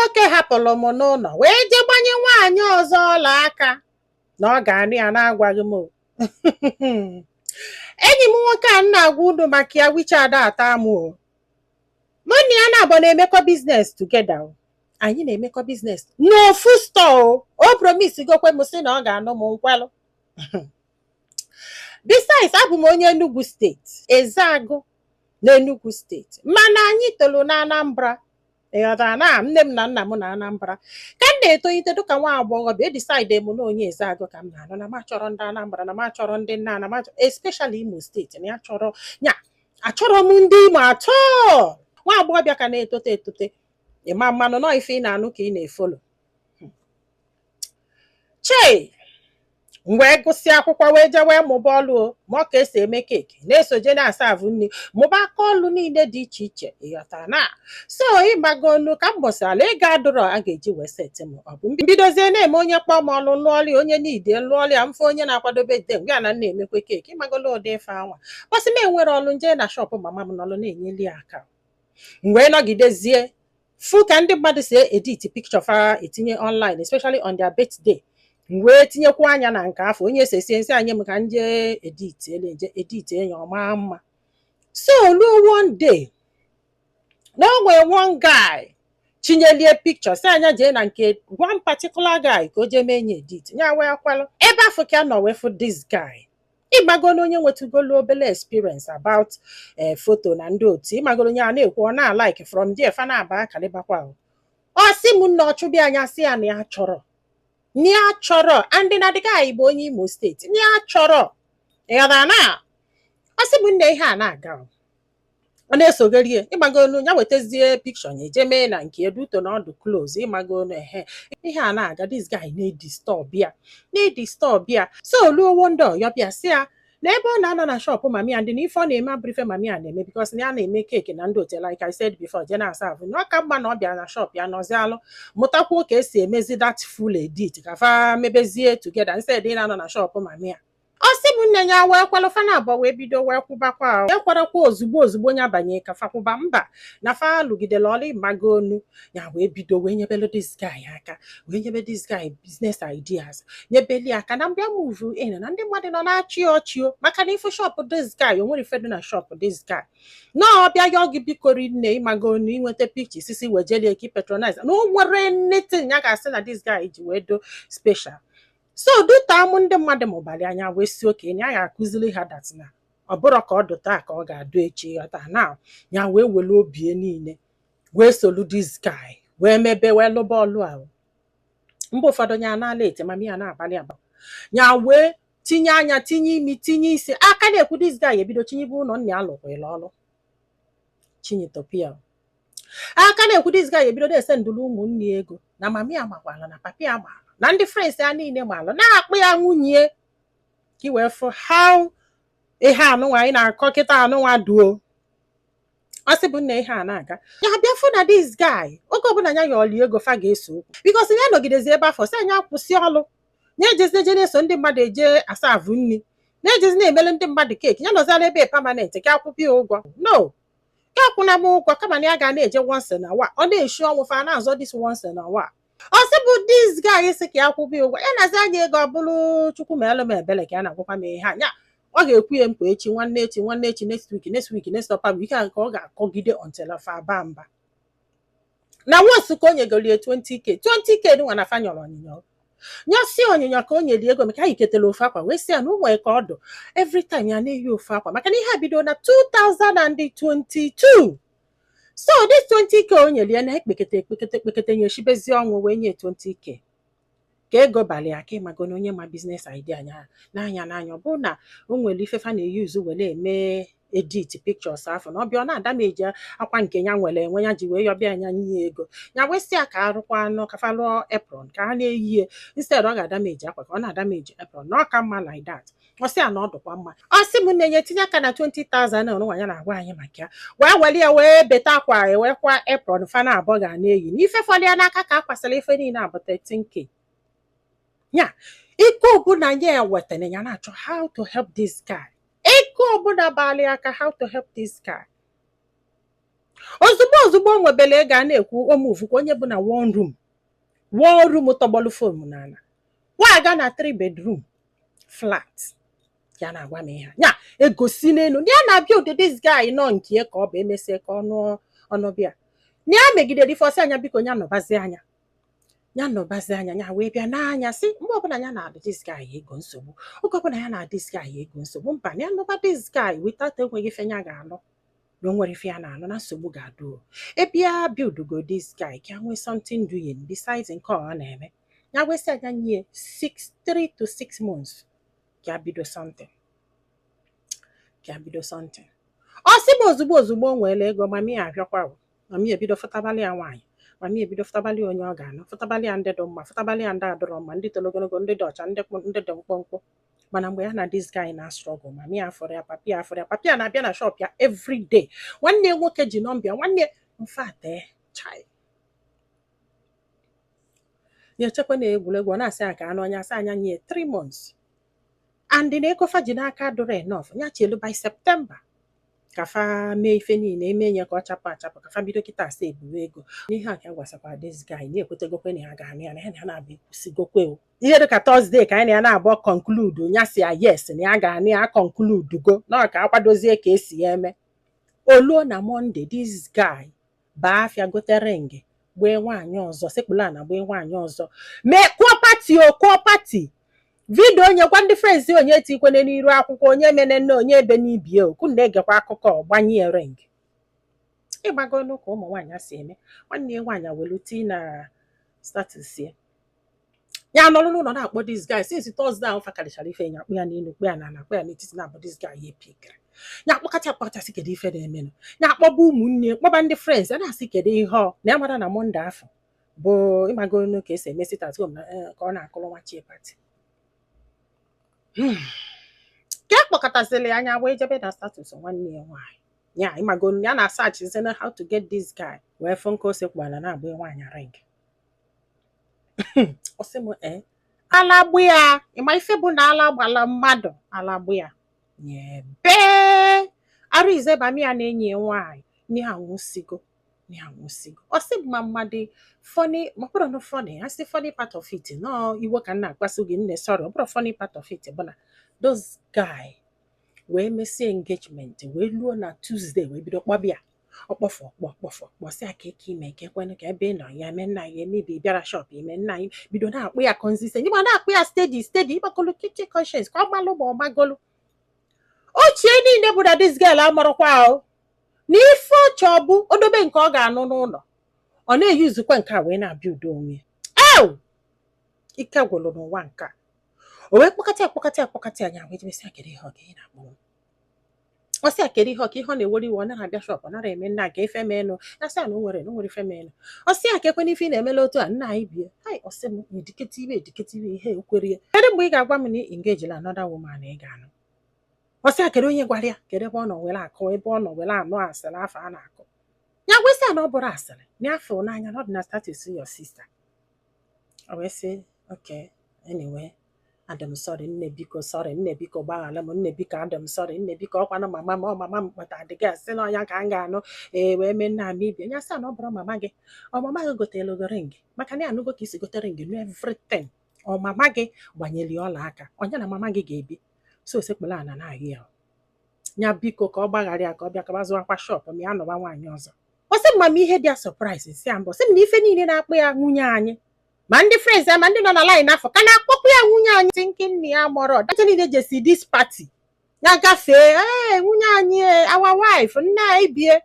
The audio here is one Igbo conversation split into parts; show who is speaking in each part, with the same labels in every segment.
Speaker 1: Nwoke hapụrụ m n'ụlọ wee jee gbanye nwaanyị ọzọ ọla aka na ọ ga-anụ ya na-agwaghị m o. Enyi m nwoke a m na-agwa unu maka ya, wiche ada ata m o. Mụ na ya na-abụ na-emekọ business together o. Anyị na-emekọ business n'ofu store o. O promise gokwe m sị na ọ ga-anụ m nkwelụ. Besides, abụ m onye Enugu Steeti, Ezeagụ na Enugu Steeti, mana anyị toro na Anambra. Ịghọtara na nne m na nna m na Anambra. Ka m na-etolite dịka nwa agbọghọbịa, edecide m na onye Ezeagụ ka m na-anụ, na m achọrọ ndị Anambra, na m achọrọ ndị nna, na m achọrọ especially Imo Steeti, na ya chọrọ nya achọrọ m ndị Imo atọ. Nwa agbọghọbịa ka na-etote etote, ịma mmanụ nọ ife ị na-anụ ka ị na-efollow. Chei, m wee gụsị akwụkwọ, wee jee wee mụba ọlụ o, ma ọ ka esi eme cake, na-esoje na-aserve nri, mụba aka ọlụ niile dị iche iche. Ịghọtara na so ịgbagolu ka m gbọsara ego adụrọ a ga-eji wee set m. Ọ bụ mbidozie na-eme, onye kpọọ m ọlụ lụọlị, onye niile lụọlị ya mfe, onye na-akwadobe de ya na nna emekwe cake. Ịmagolo ụdị ife anwa kpọsị m enwere ọlụ nje na shop mama m nọlụ na-enyeli ya aka. M wee nọgidezie fụ ka ndị mmadụ si edit picture fa etinye online, especially on their birthday. M wee tinyekwu anya na nke afọ onye sesie nsị anyị m ka m jee edit ele nje edit enyi ọma mma. So ruo one day na o nwee one guy chinyelie picture, si anya jee na nke one particular guy ka o jee mee nye edit ya. Wee kwalụ ebe afọ ka nọ wee fụ this guy. Ịgbagolo onye nwetugolu obele experience about photo na ndị otu, ịmagolo onye a na-ekwu ọ na-alike. From there fa na-aba akalịbakwa. Ọ sị m nna, ọchụbịa anya, sị ya na ya chọrọ, na ya chọrọ, and na the guy bụ onye Imo Steeti, na ya chọrọ. Ịghọtara na ọ sị m nne, ihe a na-aga, ọ na-esogerie. Ịgbagolu ya wetazie picture ya eje mee na nke eduto na ọdụ close. Ịgbagolu ehe, ihe a na-aga, this guy na-edisturb ya, na-edisturb ya. So oluo wonder ya bịa sị ya na ebe ọ na-anọ na shop mami ya, ndị na ife ọ na-eme abụrụ ife mami ya na-eme, because na ya na-eme cake na ndị otu, like I said before, je na-asa ahụ, na ọ ka mma na ọ bịara na shop ya nọzialụ mụtakwuo ka esi emezi that full edit, ka fa mebezie together instead ị na-anọ na shop mami ya. Ọ sị m nne, ya wee kwalụ fa na abụọ wee bido wee kwụbakwa ahụ. Ya kwarakwa ozugbo ozugbo ya banye ka fa kwụba, mba, na fa lụgidere ọlụ. Ịmago onu ya wee bido wee nyebelu this guy aka, wee nyebe this guy business ideas, nyebeli aka na mbịa move in, na ndị mmadụ nọ na-achị ọchị o, maka na ife shop this guy, o nwere ife dị na shop this guy na ọbịa yọọ gị biko rinne. Ịmago onu inweta picture sisi wejelie ka patronize na o nwere anything ya ga-asị na this guy ji wee do special. So duta amụ ndị mmadụ mụbali anya wee si oke ya ga-akụziri ha that na ọ bụrụ ka ọ dụ taa ka ọ ga-adụ echi. Ghọta na ya wee were obie niile wee solu this guy wee mebe wee lụba ọlụ ahụ. Mgbe ụfọdụ ya na-ala ete mami ya na-abalị aba, ya wee tinye anya, tinye imi, tinye isi aka na-ekwu. This guy ebido chinyebe ụlọ nna ya lụkwara ọlụ chinyetopia aka na-ekwu. This guy ebido na-ese ndụlụ ụmụnne ego, na mami ya makwala, na papi ya maala, na ndị friends ya niile maalụ na-akpụ ya nwunye, ka i wee fụ how ihe anụnwa anyị na-akọ kịta anụnwa duo. Ọ sị bụ nna, ihe a na-aga, ya bịa fụ na this guy, oge ọbụla ya yọọli ego, fa ga-eso okwu, because ya nọgidezi ebe afọ sị anyị akwụsị ọlụ, ya ejezi eje na-eso ndị mmadụ eje aserve nri, na-ejezi na-emele ndị mmadụ cake, ya nọziala ebe permanent ka akwụpụ ya ụgwọ. No, ya akwụna m ụgwọ, kama na ya ga na-eje once in a while. Ọ na-eshi ọnwụ, fa na-azọ this once in a while. Ọ sị bụ this guy sị ka ya kwụba ya ụgwọ, ya nazi anya ego, ọ bụrụ Chukwu ma elu m ebele ka ya na-agwakwa m ihe anya. Ọ ga-ekwu ya mkpa echi, nwanne echi, nwanne echi, next week, next week, next upper week a ka ọ ga-akọgide until fa aba mba. Na once ka o nyegolie 20K, 20K nwa na fa nyọrọ onyinyo nyọsi onyinyo ka o nyere ego, maka anyị ketara ofu akwa, wee sị ya na o nwere ka ọ dụ every time ya na-eyi ofu akwa, maka na ihe a bido na 2022. So this 20K o nyere ya na ekpekete ekpekete ekpekete nye shibezi ọnwụ wee nye 20K ka ego balị aka. Ịmago na onye ma business idea anya n'anya n'anya, ọ bụrụ na o nwere ife fa na-eyuzu were eme edit pictures afọ, na ọbịa ọ na-adameji akwa nke ya nwere enwe, ya ji wee yọbịa anya nye ego ya, wee sị ya ka arụkwa anụ ka fa lụọ apron ka ha na-eyie instead ọ ga-adameji akwa, ka ọ na-adameji apron, na ọ ka mma like that. Ọ sị ya na ọ dụkwa mma. Ọ sị m na-enye tinye aka na 20,000 na ọnụnwa ya na-agwa anyị maka ya, wee were ya wee beta akwa, wee kwa apron fa na abụọ ga na-eyi na ife fọdụ ya n'aka ka a kwasịrị ife niile abụ 13K. Ya ike ọbụla ya wetara, ya na-achọ how to help this guy. Ego ọbụla balị aka, how to help this guy. Ozugbo ozugbo o nwebele ego, a na-ekwu omuvukwa onye bụ na one room, one room tọgbọlụ foam n'ala, waga na three bedroom flat. Ya na-agwa m ihe ya egosi n'elu ya na-abịa ụdị this guy nọ nke ya ka ọ bụ emesie ka ọnụ ọnụ bịa na ya megidere ife ọsị anya. Biko, ya nọbazi anya, ya nọbazi anya, ya wee bịa n'anya sị mgbe ọbụla ya na-adị this guy ego nsogbu, oge ọbụla ya na-adị this guy ego nsogbu. Mba, na ya nọba this guy without enweghị ife ya ga-alụ na o nwere ife ya na-alụ na nsogbu ga-adụ o. Ebe ya build go this guy ka ya nwee something doing besides nke ọ na-eme. Ya wee sị anya nye 6, 3 to 6 months ka ya bido something, ka ya bido something. Ọ sị m ozugbo ozugbo o nwere ego, mami ya abịakwa o. Mami ebido fụtabalị ya nwaanyị, mami ebido fụtabalị onye ọ ga-anụ, fụtabalị ya ndị dị mma, fụtabalị ya ndị adịrọ mma, ndị toro ogologo, ndị dị ọcha, ndị dị mkpụmkpụ. Mana mgbe ya na this guy na struggle, mami ya afọrọ ya, papi ya afọrọ ya. Papi ya na-abịa na shop ya every day. Nwanne ya nwoke ji nọmba ya, nwanne mfate chai ya echekwa na egwuregwu. Ọ na-asị ya ka anụ onye asị anya nye 3 months and na ego fa ji n'aka adịrọ enough. Ya chelu by September ka fa mee ife niile eme nye ka ọ chapụ achapụ, ka fa bido kịta asa ebube ego. N'ihe a ka a gwasakwa this guy na-ekwetegokwe na ya ga-anụ ya, na ya na ya na-abịa ekwusigokwe o. Ihe dịka Thursday ka anyị na ya na-abụọ conclude ya, si ya yes, na ya ga-anụ ya, conclude go na ọ ka akwadozie ka esi ya eme. Oluo na Monday, this guy baa afịa gote ring, gbee nwaanyị ọzọ, sekpula na gbee nwaanyị ọzọ, mee kụọ party o, kụọ party video, onye gwa ndị friends, onye tikwene n'iru akwụkwọ, onye mene nne, onye ebe n'ibie okwu na-egekwa akụkọ, gbanye ring. Ịgbago ka ụmụ nwaanyị si eme. Nwanne ya nwaanyị welu tii na status ya. Ya nọrọ n'ụlọ na-akpọ this guy since Thursday ahụ fakarịchara ife ya, akpụ ya n'elu, kpụ ya n'ala, kpụ ya n'etiti, na-abụ this guy ya epikere ya, akpọkacha akpọkachasị, kedu ife na-emenụ? Ya akpọba ụmụnne, kpọba ndị friends ya, na-asị kedu ihe ọ na ya mara na Monday afọ bụ ịmago ka esi eme sit at home na ka ọ na-akụrụ nwa chie party. Ka a kpọkọtasịrị ya anya wee jebe na status nwanne ya nwaanyị ya, ịmago ya na search na how to get this guy, wee fụ nke ose kwala na-agba nwaanyị ring. Ọ sị m ee, ala gbụ ya. Ịma ife bụ na ala gbala mmadụ, ala gbụ ya nyebe arụ izebami ya na enyi ya nwaanyị na anwụsigo, na anwụsigo. Ọ sị m ma mmadụ funny, ma ọ bụrụ na funny, asị funny part of it nọọ iwe ka m na-akpasu gị, nne, sorry. Ọ bụrụ funny part of it bụ na those guy wee mesie engagement, wee luo na Tuesday, wee bido kpọbịa ọkpọfọ ọkpọ ọkpọfọ kpọsị aka eke ime nke ekwenụ ka ebe ị nọ ya eme nna ya emebi bịara shop ime nna ya, bido na-akpụ ya consistent, ịgba na-akpụ ya steady steady, ịgbakọlụ chichi conscience ka ọ gbalụ ma ọ magolu ochie niile bụ na this girl amarọkwa ahụ na ife ọchọ bụ odobe nke ọ ga-anụ n'ụlọ. Ọ na-eyuzukwa nke a wee na-abịa udo onwe ya. Ew, ike gwụrụ n'ụwa nke a. O wee kpọkọta akpọkọta akpọkọta anya wee jebesi ya, kedu ihe ọ ga ị na-akpọ m? Ọ sị ya kedu ihe ọ ka ihe ọ na-ewere iwe, ọ naghị abịa shop, ọ nara eme nna ka ife menụ. Ya sị ya na o nwere, na o nwere ife menụ. Ọ sị ya ka ekwe n'ife ị na-emela otu a nna anyị bie hai. Ọ sị m ediketa iwe, ediketa iwe, ihe ekwere ya. Kedu mgbe ị ga-agwa m na ị engagela another woman ị ga-anụ? Ọ sị ya kedu onye gwara ya, kedu ebe ọ nọ were akụ, ebe ọ nọ were anụ asịrị afọ a na-akụ. Ya gwesị ya na ọ bụrụ asịrị na afọ n'anya na ọ dị na status your sister. Ọ wee sị okay, anyway, adị m sorry nne, biko sorry nne, biko gbaghara m nne, biko adị m sorry nne, biko ọkwanụ mama m, ọ mama m kpọta adịghị asị na ọnya ka m ga-anụ. Ee, wee mee nna m ibie ya, sị na ọ bụrụ mama gị, ọ mama gị gotere gị ring, maka na ya anụgo ka isi gote ring nụ everything. Ọ mama gị gbanyere ya ọla aka, ọnya na mama gị ga-ebi so osekpụla ana na-ahụ ya. Ya biko ka ọ gbaghara ya, ka ọ bịa ka bazụ akwa shop ma ya nọba nwaanyị ọzọ. Ọ sị m mama, ihe dị ya surprise si ya mbọ, sị m na ife niile na-akpọ ya nwunye anyị, ma ndị friends ya, ma ndị nọ na line afọ ka na-akpọkwa ya nwunye anyị, thinking na ya mọrọ dacha niile jesi this party ya gafee, ee, nwunye anyị, our wife, nne anyị bie.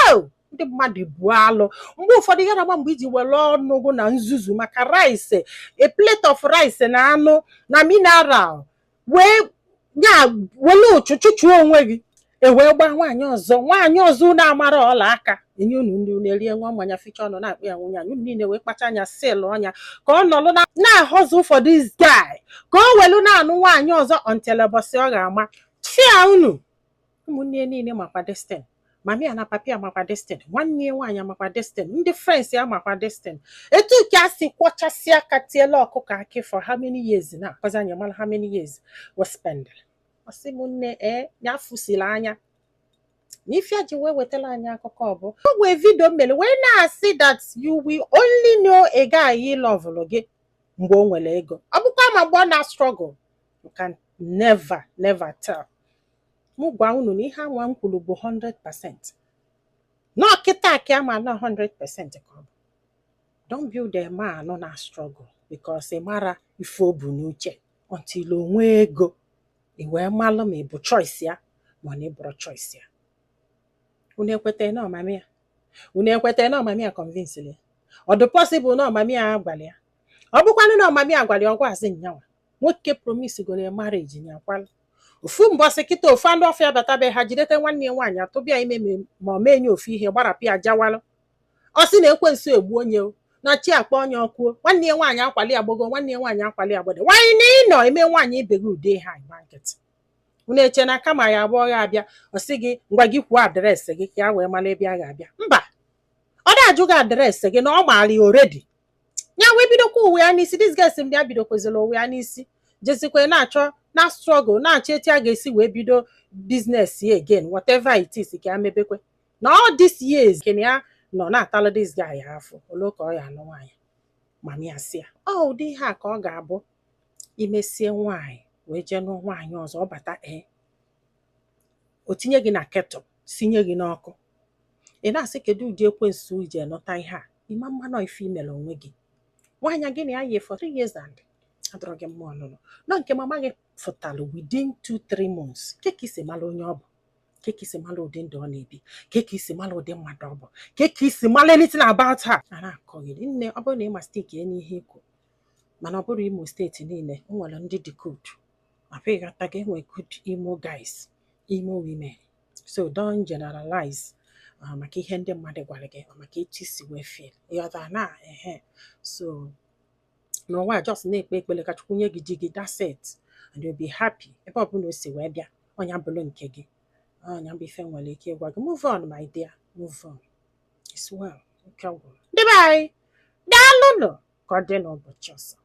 Speaker 1: Ew, ndị mmadụ buo alụ mgbe ụfọdụ ya na-agba mgbe iji were ọnụgụ na nzuzu maka rice, a plate of rice na anụ na mineral, wee ya were ụchụ chụchụọ onwe gị, e wee gbaa nwaanyị ọzọ, nwaanyị ọzọ unu amara ọla aka enye unu, ndị unu erie nwa mmanya, ficha ọnụ, na-akpụ ya nwunye anyị. Unu niile wee kpacha anya sịlụ ọnya ka ọ nọlụ na-ahọzụ for this guy, ka o welu na-anụ nwaanyị ọzọ until ụbọchị ọ ga-ama fia unu. Ụmụnne niile makwa destin, mami ya na papi ya makwa destin, nwanne ya nwaanyị amakwa destin, ndị friends ya makwa destin. Etu ka a si kwọchasịa aka tiela ọkụkọ akị for how many years na akọzi anyị mara how many years was spend. Ọ sị m nne, ee, ya fụsiri anya. Na ife ji wee wetara anyị akụkọ bụ o wee video mere wee na-asị that you will only know a guy ị loveụrụ gị mgbe o nwere ego. Ọ bụkwa ma mgbe ọ na struggle, you can never, never tell. Mụ gwa unu na ihe anwa m kwuru bụ 100%. Nọ kịta ka ama na 100% ka ọ bụ. Don't build a man na struggle, because ị mara ife o bu n'uche until o nwee ego, ị wee malụ ma ị bụ choice ya ma ọ na ị bụrụ choice ya. Unu ekweta na ọmami ya? Unu ekweta na ọmami ya convince ya? Ọ dị possible na ọmami ya gwara ya? Ọ bụkwanụ na ọmami ya gwara ya, ọgwa asị nyanwa nwoke promise goro ya marriage nyakwala ofu mbọsị. Kịta ofu anụ ọfịa bata be ha, jidete nwanne ya nwaanyị, atụbịa ime ma ọ mee nye ofu ihe, gbarapụ ya jawalụ. Ọ sị na ekwensu egbu onye o, na chi akpọ onye ọkụ. Nwanne ya nwaanyị akwali agbogo, nwanne ya nwaanyị akwali agbode. Nwaanyị na ịnọ eme nwaanyị ibe gị ụdị ha ịgba nkịtị. Unu eche na kama ya abụọ ya abịa, ọ sị gị, "Ngwa, gị kwuo address gị," ka ya wee mara ebe a ga-abịa. Mba, ọ na-ajụ gị address gị na ọ maara ya already. Ya wee bidokwa ụwa ya n'isi. This girl sị m ya bidokwazila ụwa ya n'isi, jezikwa na-achọ na struggle, na-achọ etu a ga-esi wee bido business ya again, whatever it is ka ya mebekwe. Na all these years kene ya nọ na-atalụ this guy ya afọ ole ka ọ ya anụ nwaanyị. Mami ya sị ya ọ ụdị ihe a ka ọ ga-abụ imesie nwaanyị wee jee nụọ nwaanyị ọzọ, ọ bata, ee, o tinye gị na kettle, sinye gị n'ọkụ. Ị na-asị, kedu ụdị ekwensu iji enụta ihe a? Ịma mmanụ ife imere onwe gị. Nwaanyị gị na ya yi for 3 years and adọrọ gị mma ọnụnụ nọ nke mama gị fụtalụ within 2-3 months. Ke ka isi mara onye ọ bụ? Ke ka isi mara ụdị ndụ ọ na-ebi? Ke ka isi mara ụdị mmadụ ọ bụ? Ke ka isi mara anything about her? A na-akọghịrị nne. Ọ bụrụ na ị ma stick ya n'ihe ikwu, mana ọ bụrụ Imo Steeti niile, o nwere ndị dị good. Abịghọta gị, enwe good Imo guys, Imo women, so don't generalize maka ihe ndị mmadụ gwara gị ọ maka etu isi wee feel. Ịghọtara na ehe? So n'ụwa, just na-ekpe ekpere ka Chukwu nye gị di gị, that's it, and you'll be happy. Ebe ọbụla o si wee bịa, ọnya bụrụ nke gị, ọnya bụ ife nwere ike ịgwa gị. Move on, my dear, move on. It's well. Nke gwụrụ, ndị be anyị, daalụnụ. Ka ọ dị n'ụbọchị ọzọ.